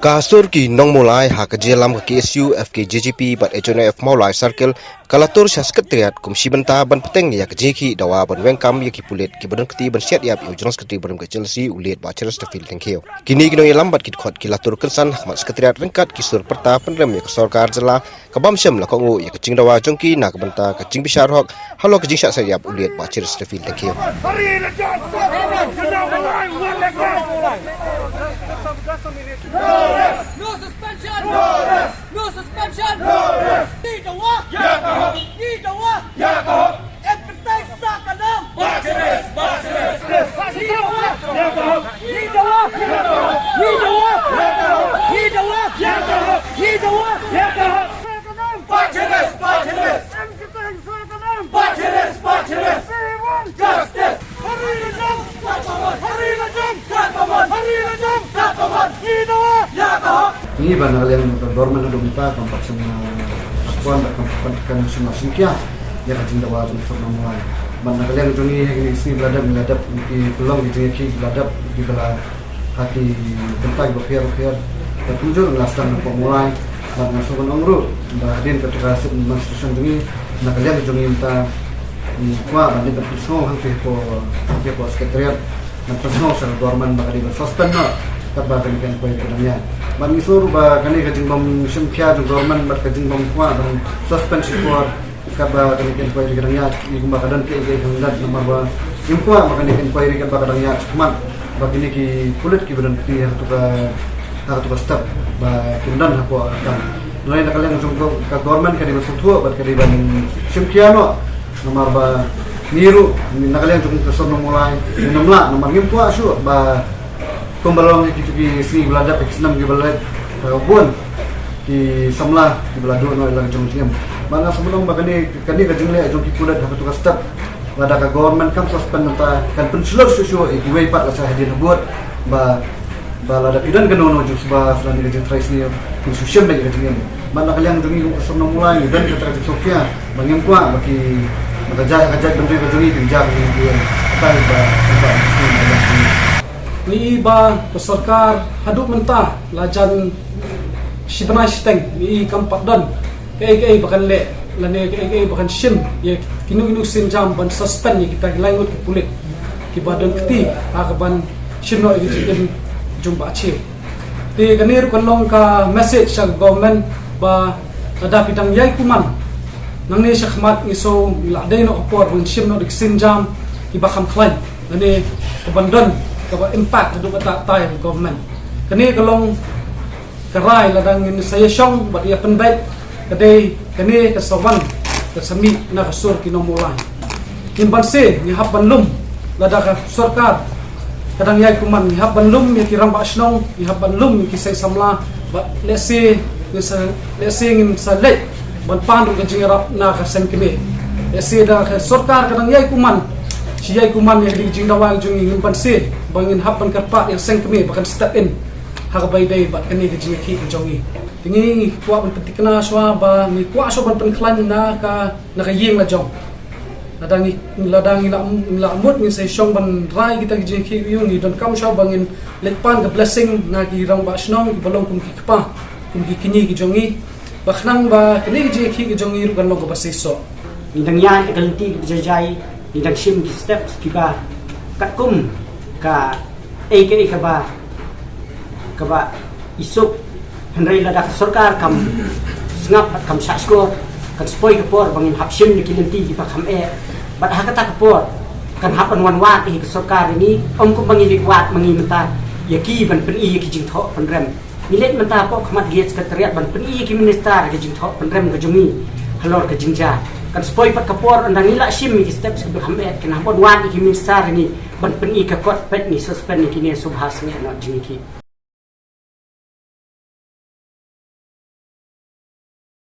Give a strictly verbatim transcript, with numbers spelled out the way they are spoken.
Ka sur ki nongmulai ha ka jingïalam ka K S U, F K J G P bad H N F Mawlai Circle ka la tur sha Secretariat kum shi bynta ban bteng ïa ka jingïakhih dawa ban weng kam ïa ki pulit kiba don kti ban siat ïap ïa u General Secretary barim ka H L C u Late Bah Cheres Tafil Lyngkhew. Kine ki nongïalam bad ki dkhot ki la tur kynsan ha khmat Secretariat ryngkat ki sur pyrta pynrem ïa ka sorkar jylla kaba ym shym la kohnguh ïa ka jingdawa jong ki na ka bynta ka jingbishar hok halor ka jingshah siat ïap u Late Bah Cheres Tafil Lyngkhew. No suspension! No rest! No suspension! No rest! Ni dawa! Ya ka hok! Ni dawa! Ya ka hok! Em kyrteng sa ka nam! Bah Cheres! Bah Cheres! Ni dawa! Ya ka hok! Ni dawa! Ni dawa! Ni dawa! Ni dawa! Ya ka hok! Ni dawa! Ya ka hok! Bah Cheres! Bah Cheres! Em kyrteng sa ka nam! Bah Cheres! Bah Cheres! We want justice! Hari la jam! Hari la jam! Hari la jam! Ni dawa! Ya ka hok! Ngi ba na ka liang ka government haduh mynta kam pat shym, uh, respond, kam pat, kam shym la shim khia ïa ka jingdawa jong ki sur nongmulai. Ba na ka liang jong ngi ha kine ki sngi ba la dep ngi la dep ki pynlong ki jingïakhih ba la dep kiba la ha ki bynta kiba pher pher. Ba kumjuh ngi la sdang na pok Mawlai. Bad nga sngewbha ban ong ruh ba hadien kata ka sit demonstration jong ngi na ka liang jong ngi mynta ngi kwah ban dei ban pynsngew hangtei hapoh, hangtei hapoh Secretariat. Ngan pynsngew sha ka government ba ka dei ban suspend noh katba kane ka inquiry ka dang ïaid. Bad ngi sngew ruh ba kane ka jingbym shim khia jong government bad ka jingbym kwah ban suspend shipor katba kane ka inquiry ka dang ïaid, ngi kumba ka don kaei kaei kaba dang, namar ba ngim kwah ba kane ka inquiry katba ka dang ïaid shakhmat ba kine ki pulit kiba don kti ha katu ka, ha katu ka step ba kin don hapoh ka kam. Hynrei na ka liang jong ka government ka dei ban sngewthuh bad ka dei ban shim khia noh. Namar ba ngi ruh na ka liang jong ka sur nongmulai ngim lah, namar ngim kwah shuh ba kumba long ha kito ki sngi ba la dep, ki snem kiba la leit, ka bun ki samla kiba la duh noh ïa la ka jong ka jingim. Bad nga sngewbha ban ong ba kane, kane ka jingleh jong ki pulit ha katu ka step, lada ka government kam suspend mynta kan pynshlur shuh shuh ïa kiwei pat lashai hadien habud ba Ba lada phi don kano kano jingsuba lane ka jingtharai sniew, phin shu shim beit ïa ka jingim. Bad na ka liang jong ngi kum ka sur nongmulai ngi don kata ka jingsngewkhia ba ngim kwah ba ki, ba ka jait, ka jaitbynriew ka jong ngi kin jia kum ki, kata ba, ba, ba, ba, ba. Ngi i ba ka sorkar haduh mynta la jan shi bnai shiteng ngi i kam pat don kaei kaei ba kan leh lane kaei kaei ba kan shim ïa kino kino ki sienjam ban suspend ïa kita ki lai ngut ki pulit kiba don kti ha ka ban shim noh ïa ka jingim jong Bah Che. Te kane ruh kan long ka message sha ka government ba lada phi dang ïai kumne nangne shakhmat ngi sngew ngi la dei noh ka por ban shim noh da ki sienjam kiba kham khlaiñ lane ka ban don kaba impact haduh katta katta ïa ka government. Kane ka long ka rai lada ngin sa ïashong bad ïapynbeit ka dei kane ka sa wan ka sa mih na ka sur ki nongmulai. Ngim banse ngi hap ban lum lada ka sorkar ka dang ïai kumne, ngi hap ban lum ïa ki rangbah shnong, ngi hap ban lum ïa ki seng samla bad lehse ngin sa, lehse ngin sa leit ban pan ruh ka jingïarap na ka seng kmie. Lehse da ka sorkar ka dang ïai kumne, shi ïai kumne ïa ka jingdawa jong ngi, ngim banse ba ngin hap ban kyrpad ïa ka seng kmie ba kan step in ha kaba ïadei bad kane ka jingïakhih ka jong ngi. Te ngi kwah ban pynthikna shuwa ba ngi kwah shuwa ban pynkhlaiñ na ka, na ka ïing la jong. Lada ngi, lada ngi la, ngi la mut ngin sa ïashong ban rai kita ki jingïakhih, ngi donkam shuwa ba ngin leit pan ka blessing na ki rangbah shnong kiba long kum ki kpa kum ki kñi ki jong ngi. Ba khnang ba kane ka jingïakhih ka jong ngi ruh kan long kaba seisoh. Ngi dang ïaid ha ka lynti kaba jai jai, ngi dang shim ki steps kiba katkum kaei kaei kaba, kaba i suk. Hynrei lada ka sorkar kam sngap bad kam shahshkor, kan sa poi ka por ba ngin hap shim ïa ki lynti kiba kham eh. Bad ha kata ka por kan hap ban wan wad ïa ka sorkar ïa ngi, ym kumba ngi leit wad ma ngi mynta ïa ki ban pyni ïa ki jingthoh pynrem. Ngi leit mynta hapoh khmat gate Secretariat ban pyni ïa ki minister ïa ka jingthoh pynrem ka jong ngi halor ka jingjia. Kan sa poi pat ka por ynda ngi la shim ïa ki steps kiba kham eh, kan hap ban wad ïa ki minister ïa ngi ban pyni ka kot peit ngi suspend ïa kine sngewbha sngewbha noh jingïakhih.